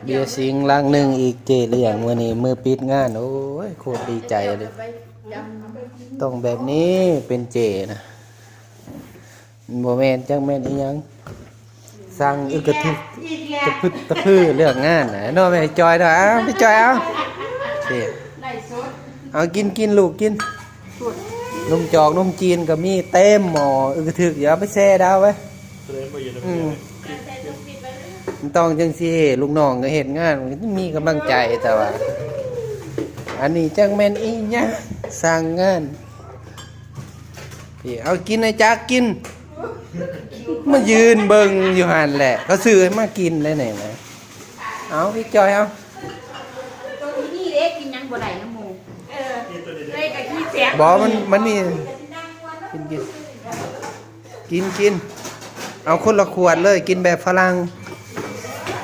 ເບຍສິງລັງໜຶ່ງອີກ ເຈ້ລ້ຽງມື້ນີ້ ມື້ປິດງານ. ໂອ້ຍ ໂຄດດີໃຈເລີຍ. ຕ້ອງແບບນີ້ເປັນເຈ້ນະ. ບໍ່ແມ່ນ ຈັກແມ່ນອີ່ຫຍັງ ສັ່ງອຶກກະທຶກ ຕະພຶດຕະພືເລື່ອງງານນະເນາະ ແມ່ຈ່ອຍເນາະ. ອ້າວ ແມ່ຈ່ອຍ ເອົາ ເອົາ ກິນ ກິນລູກ ກິນ. ນົມຈອກນົມຈີນກໍມີເຕັມໝໍ້ ອຶກກະທຶກ ຢ່າເອົາໄປແຊ່ດາວໄວ້. ອືມ ມັນຕ້ອງຈັ່ງຊີ້ ລູກນ້ອງກໍເຮັດງານ ມັນມີກຳລັງໃຈ. ແຕ່ວ່າ ອັນນີ້ຈັກແມ່ນອີ່ຫຍັງ ສ້າງງານ. ເອົາ ກິນ ໄອ້ຈັກ ກິນ. ມາຢືນເບິ່ງຢູ່ຫັ້ນແຫຼະ ເຂົາຊື້ໃຫ້ມາກິນໄດ້ແນວໃດ. ເອົາ ພີ່ຈອຍ ເອົາ. ໂຕນີ້ເດ້ ກິນຫຍັງບໍ່ໄດ້ນຳໝູ່. ເອີ ເລີຍກະຂີ້ແຕກ. ບໍ່ ມັນ ມັນມີ ກິນ ກິນ ກິນ ກິນ. ເອົາຄົນລະຂວດເລີຍ ກິນແບບຝຣັ່ງ.